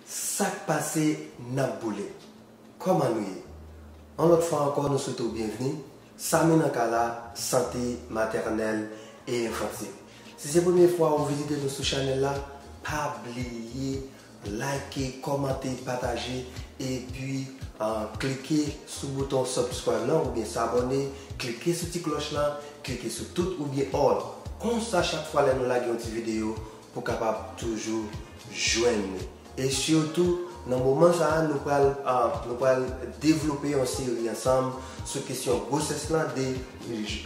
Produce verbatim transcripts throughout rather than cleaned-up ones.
Sa k pase, n ap boule. Kòman nou ye? Yon lòt fwa ankò, nou swete w byenvni. Samy nan kay la, sante matènèl e enfantil. Si se premye fwa ou vizite nou sou chanèl la, pa bliye like, kòmante, pataje, epi, ah, klike sou bouton subscribe lan oubyen s'abonner, klike sou ti klòch lan, klike sou tout oubyen all. Konsa, chak fwa lè nou lage yon ti videyo, pou kapab toujou jwenn li. E sitou, nan moman sa a, nou pral, ah, nou pral devlope yon seri ansanm sou kesyon gwosès lan, de,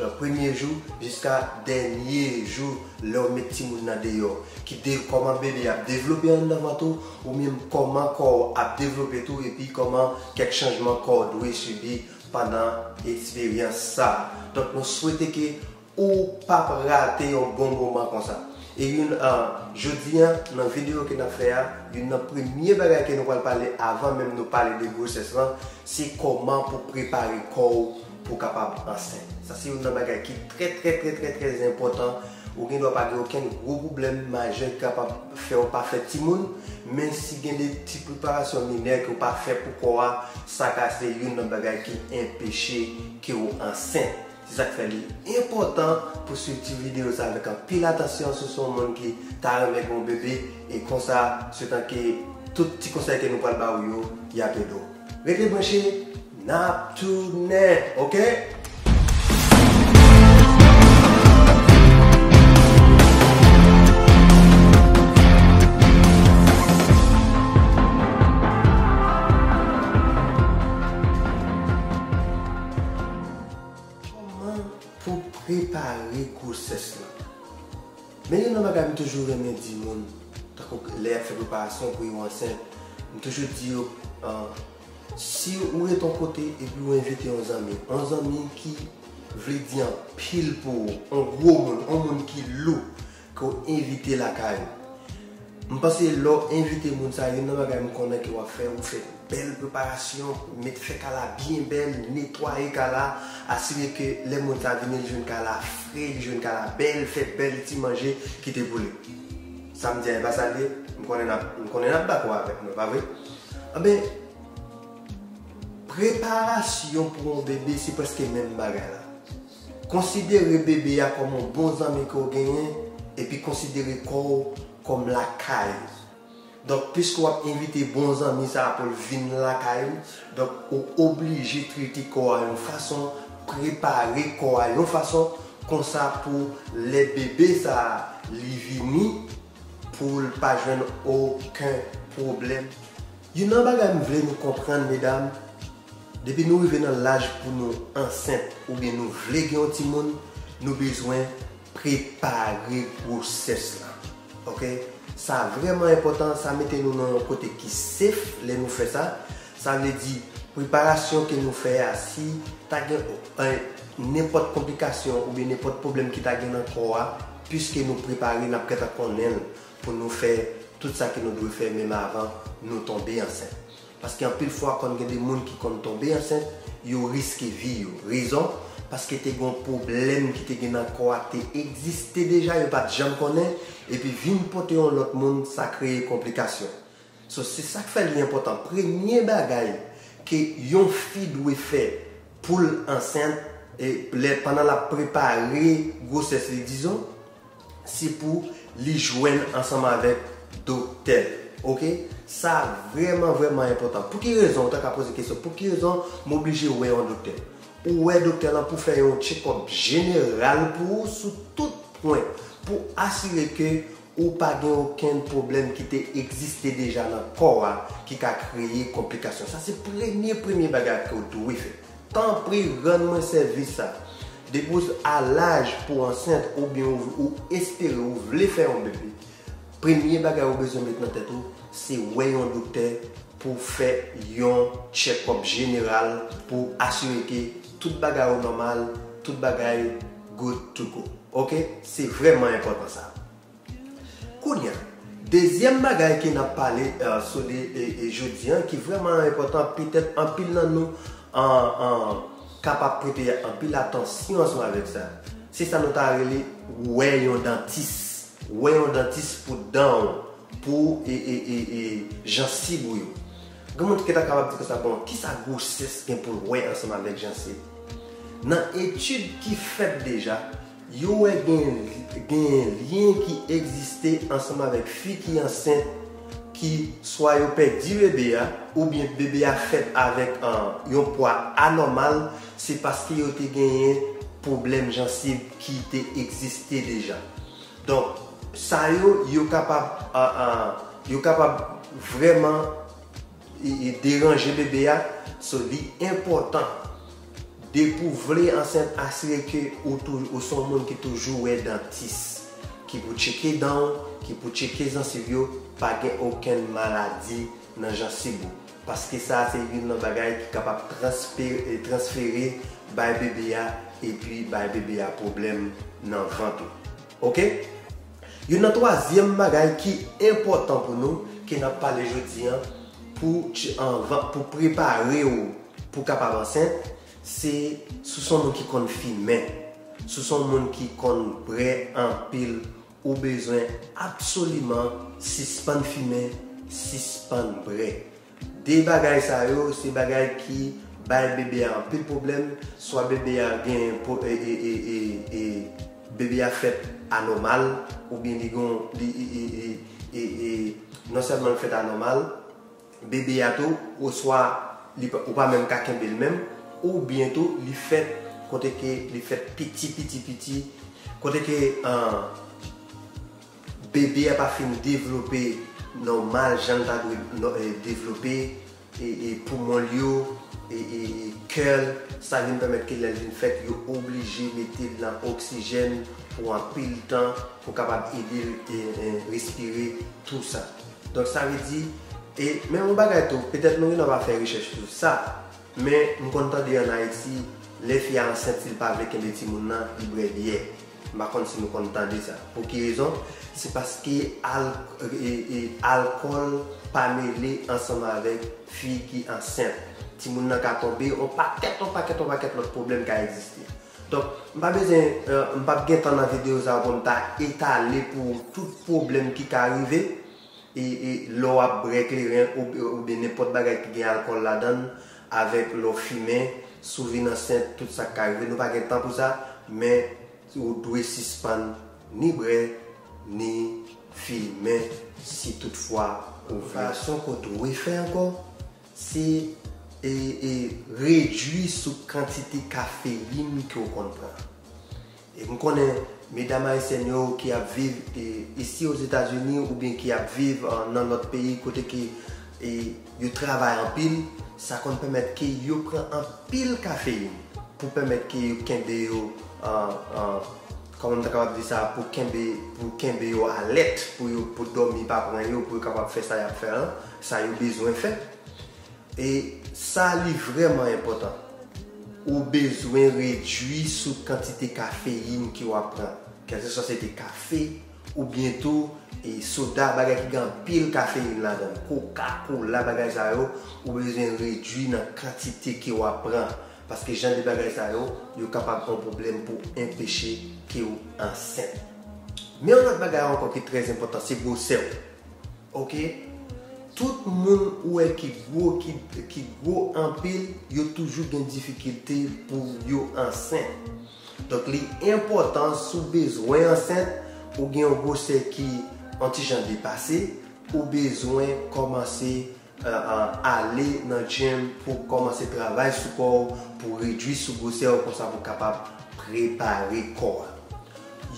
ah, premye jou jiska dènye jou lè w met timoun nan deyò. Ki de kòman bebe ap devlope anndan vant ou, ou menm kòman kò w ap devlope tou, epi kòman kèk chanjman kò w dwe sibi pandan eksperyans sa a. Donk, nou swete ke ou p ap rate yon bon moman konsa. E youn, ah, jodi a, nan videyo ke n ap fè a, youn nan premye bagay ke nou pral pale avan menm nou pale de gwosès lan, se kòman pou prepare kò w pou kapab ansent. Sa se youn nan bagay ki trè, trè, trè, trè, trè enpòtan. Ou gen dwa pa gen okenn gwo pwoblèm majè ki kapab fè w pa fè timoun, men si gen de ti preparasyon minè ke w pa fè pou kò a, sa ka se youn nan bagay ki enpeche ke w ansent. Se sa k fè li enpòtan pou swiv ti videyo sa avèk anpil atansyon si w se yon moun ki ta renmen gen yon bebe, e konsa, se tan ke tout ti konsèy ke nou pral ba ou yo, y ap ede w. Rete branche, n ap tounen, oke? Kòman pou prepare gwosès lan? Men youn nan bagay m toujou renmen di moun, tankou lè y ap fè preparasyon pou yo ansent, m toujou di yo, ah, si ou ret yon kote epi ou envite yon zanmi, yon zanmi ki vle di anpil pou ou, yon gwo moun, yon moun ki lou, ke w envite lakay ou. M panse lè w envite moun sa, youn nan bagay m konnen ke w ap fè, ou fè bèl preparasyon, met fè kay la byen bèl, netwaye kay la, asire ke lè moun sa vini, li jwenn kay la fre, li jwenn kay la bèl, fè bèl ti manje, kite pou li. Sa m di a, e pa sa l ye? M konnen n ap, m konnen n ap dakò avèk mwen, pa vre? Anben, preparasyon pou yon bebe, se prèske menm bagay la. Konsidere bebe a kòm yon bon zanmi ke w genyen, epi konsidere kò w kòm lakay ou. Donk, piske w ap envite bon zanmi sa a pou l vin lakay ou, donk, ou oblije trete kò a yon fason, prepare kò a yon fason, konsa pou lè bebe sa a, li vini, pou l pa jwenn okenn pwoblèm. Youn nan bagay m vle nou konprann, medam, depi nou rive nan laj pou nou ansent oubyen nou vle gen yon timoun, nou bezwen prepare gwosès lan. Oke? Sa vrèman enpòtan, sa mete nou nan yon kote ki safe lè nou fè sa. Sa vle di, preparasyon ke nou fè a, si ta gen, eh, nenpòt konplikasyon oubyen nenpòt pwoblèm ki ta gen nan kò a, piske nou prepare, n ap gentan konnen l pou nou fè tout sa ke nou dwe fè menm avan nou tonbe ansent. Paske anpil fwa konn gen de moun ki konn tonbe ansent, yo riske vi yo. Rezon? Paske te gen yon pwoblèm ki te gen nan kò a, te egziste deja, yo pa t janm konnen, epi vin pote yon lòt moun, sa kreye konplikasyon. So, se sa k fè li enpòtan. Premye bagay ke yon fi dwe fè pou l ansent, e lè, pandan l ap prepare gwosès li, dizon, se pou li jwenn ansanm avèk doktè l. Oke? Sa vrèman, vrèman enpòtan. Pou ki rezon, ou ta ka poze kesyon, pou ki rezon m oblije wè yon doktè? Ou wè doktè lan pou fè yon tchekòp jeneral pou ou sou tout pwen, pou asire ke ou pa gen okenn pwoblèm ki te egziste deja nan kò a ki ka kreye konplikasyon. Sa se premye, premye bagay ke w dwe fè. Tanpri, rann mwen sèvis sa. Depi w a laj pou w ansent oubyen ou, ou espere, ou vle fè yon bebe, premye bagay ou bezwen met nan tèt ou, se wè yon doktè pou fè yon tchekòp jeneral pou asire ke tout bagay ou nòmal, tout bagay good to go. Oke? Se vrèman enpòtan sa. Kounye a, dezyèm bagay ke n ap pale, eh, sou li, e, e jodi a, ki vrèman enpòtan, petèt anpil nan nou, an, an, kapab prete anpil atansyon ansanm avèk sa. Se sa nou ta rele wè yon dantis. Wè yon dantis pou dan w. pou e, e, e, e, jansib ou yo. Gen moun ki ta kapab di konsa, bon, kisa gwosès gen pou l wè ansanm avèk jansib? Nan etid ki fèt deja, yo wè gen, gen lyen ki egziste ansanm avèk fi ki ansent, ki swa yo pèdi bebe a, oubyen bebe a fèt avèk, an, yon pwa anòmal, se paske yo te genyen pwoblèm jansib ki te egziste deja. Donk, sa yo, yo kapab, an, an, yo kapab vrèman e, e, deranje bebe a. So, li enpòtan, depi w vle ansent, asire ke ou, tou, ou se yon moun ki toujou wè dantis, ki pou tcheke dan w, ki pou tcheke jansib yo, pa gen okenn maladi nan jansib ou. Paske sa a se youn nan bagay ki kapab transpe-, e, transfere bay bebe a, epi bay bebe a pwoblèm nan vant ou. Oke? Youn nan twazyèm bagay ki enpòtan pou nou, ke n ap pale jodi a, pou, anvan, pou prepare w pou kapab ansent, se si w se yon moun ki konn fimen, si w se yon moun ki konn brè anpil, ou bezwen absoliman sispann fimen, sispann brè. De bagay sa yo, se bagay ki bay bebe a anpil pwoblèm, swa bebe a gen po-, e, e, e, e, e, bebe a fèt anòmal, oubyen li gon, li, e, e, e, e, e, non sèlman l fèt anòmal, bebe a tou, oswa li pa, ou pa menm ka kenbe l menm, oubyen tou, li fèt kote ke li fèt piti, piti, piti, kote ke, an, bebe a pa fin devlope nòmal jan l ta dwe nò-, e, devlope, e, e, poumon l yo, e, e, e, kè l, sa vin pèmèt ke lè l vin fèt, yo oblije mete l nan oksijèn pou anpil tan, pou kapab ede l, e, e, respire, tou sa. Donk, sa vle di, e, men yon bagay tou, petèt nou gen dwa pa fè rechèch sou sa, men m konn tande ann Ayiti, lè fi a ansent, si l pa vle kenbe timoun nan, li bwè byè. M pa konn si nou konn tande sa. Pou ki rezon? Se paske al-, e, e, alkòl pa mele ansanm avèk fi ki ansent. Timoun nan ka tonbe, on pakèt, on pakèt, on pakèt lòt pwoblèm ka egziste. Donk, m pa bezwen, e, m p ap gen tan nan videyo sa a pou m ta etale pou tout pwoblèm ki ka rive, e, e lè w ap bwè kleren ou, oubyen nenpòt bagay ki gen alkòl ladan l, avèk lè w fimen, si w vin ansent, tout sa k ka rive. Nou pa gen tan pou sa, men ou dwe sispann ni bwè, ni fimen, si toutfwa ou vle. Yon fason ke w dwe fè ankò, se, e, e, redui sou kantite kafeyin ke w konn pran. E m konnen medam ayisyèn yo ki ap viv, e, isi Ozetazini oubyen ki ap viv, e, nan lòt peyi kote ke, e, yo travay anpil, sa konn pèmèt ke yo pran anpil kafeyin pou pèmèt ke yo kenbe yo, e, e, kòman m ta kapab di sa, pou kenbe, pou kenbe yo alèt, pou yo, pou dòmi pa pran yo, pou yo kapab fè sa y ap fè an, sa yo bezwen fè. E sa li vrèman enpòtan. Ou bezwen redui sou kantite kafeyin ke w ap pran. Kèlkeswa se te kafe, oubyen tou, e soda, bagay ki gen anpil kafeyin ladan l, Coca-Cola, bagay sa yo, ou bezwen redui nan kantite ke w ap pran. Paske jan de bagay sa yo, yo kapab yon pwoblèm pou enpeche ke w ansent. Men yon lòt bagay ankò ki trè enpòtan, se gwosè w. Oke? Tout moun ou wè ki gwo, ki, ki gwo anpil, yo toujou gen difikilte pou yo ansent. Donk, li enpòtan, si w bezwen ansent, ou gen yon gwosè ki yon ti jan depase, ou bezwen kòmanse, e, e, ale nan gym pou kòmanse travay sou kò w, pou redui sou gwosè w, konsa pou w kapab prepare kò a.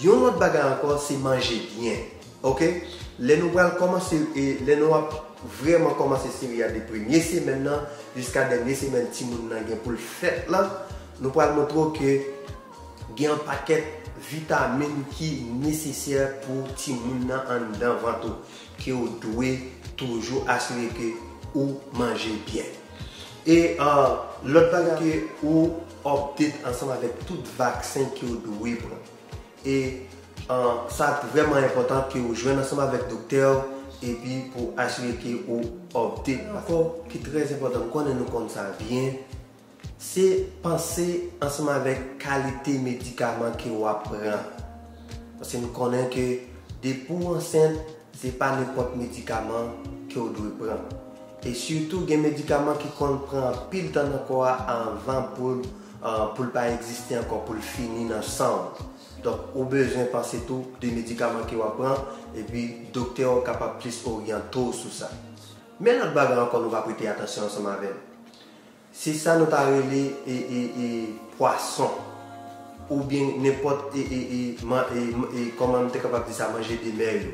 Yon lòt bagay ankò, se manje byen. Oke? Lè nou pral kòmanse, e lè nou ap vrèman kòmanse seri a de premye semèn nan jiska dènye semèn timoun nan gen pou l fèt lan, nou pral montre w ke gen yon pakèt vitamin ki nesesè pou timoun nan anndan vant ou, ke w dwe toujou asire ke ou manje byen. E, e, lòt bagay ke ou update ansanm avèk tout vaksen ke w dwe pran. E, e, sa vrèman enpòtan ke w jwenn ansanm avèk doktè w, epi pou asire ke ou update. Ankò, ki trè enpòtan, m konnen nou konn sa byen, se panse ansanm avèk kalite medikaman ke w ap pran. Paske nou konnen ke depi w ansent, Se pa nenpòt medikaman ke w dwe pran. E sitou, gen medikaman ki konn pran anpil tan nan kò a anvan pou l, ah, pou l pa egziste ankò, pou l fini nan san w. Donk, ou bezwen panse tou de medikaman ke w ap pran, epi doktè w kapab plis oryante w sou sa. Men lòt bagay ankò nou va prete atansyon ansanm avè l. Se sa nou ta rele e, e, e, pwason. Oubyen nenpòt e, e, e, man, e, e, kòman m te kapab di sa, manje de mè yo.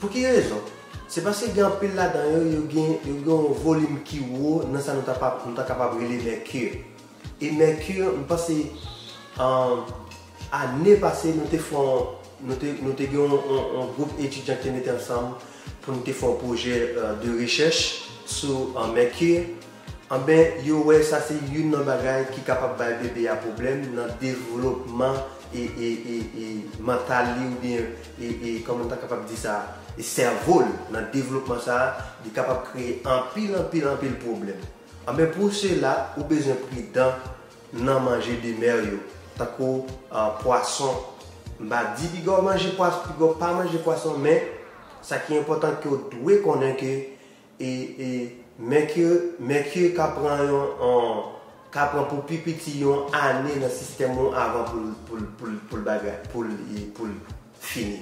Pou ki rezon? Se paske gen anpil ladan yo, yo gen, yo gen yon volim ki wo nan sa nou ta, pa- nou ta kapab rele mèki. E mèki, m panse, um, ane pase, nou te fè yon, nou te, nou te gen yon, yon, yon gwoup etidyan ki te mete ansanm pou nou te fè yon pwojè, euh, de rechèch sou, euh, mèki. Anben, yo wè sa se youn nan bagay ki kapab bay bebe a pwoblèm nan devlopman e, e, e, e mantal li oubyen e, e, kòman ta kapab di sa, e sèvo l nan devlopman sa, li kapab kreye anpil, anpil, anpil pwoblèm. Anben, pou sela, ou bezwen pridan nan manje de mè yo, tankou, ah, pwason. M pa di piga w manje pwason, piga w pa manje pwason, men sa ki enpòtan ke w dwe konnen ke e, e, mèki, mèki ka pran yon, yon, ka pran pou pi piti yon ane nan sistèm ou avan pou l, pou l, pou l, pou l bagay, pou l, e, pou l fini.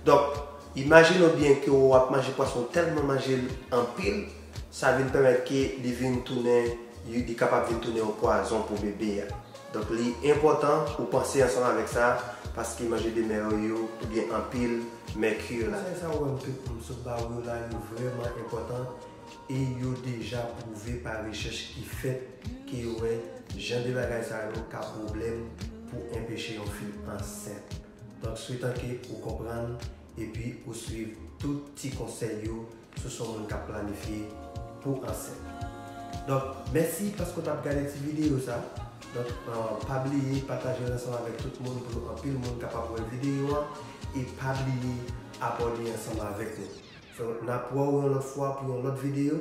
Donk, imajine w byen ke w ap manje pwason, tèlman manje l anpil, sa vin pèmèt ke li vin tounen, li kapab vin tounen yon pwazon pou bebe a. Donk, li enpòtan ou panse ansanm avèk sa, paske manje de mè yo, yo oubyen anpil mèki la. Konsèy sa ou wè m te, m sot ba ou yo la, yo vrèman enpòtan e yo deja pwouve pa rechèch ki fèt ke yo wè jan de bagay sa yo ka pwoblèm pou enpeche yon fi ansent. Donk, swetan ke ou konprann epi ou swiv tout ti konsèy yo sou son moun k ap planifye pou ansent. Donk, mèsi paske w t ap gade ti videyo sa. Donk, euh, pa bliye pataje l ansanm avèk tout moun pou anpil moun kapab wè videyo an. E pa bliye abòne ansanm avèk nou. So, n ap wè w yon lòt fwa pou yon lòt videyo.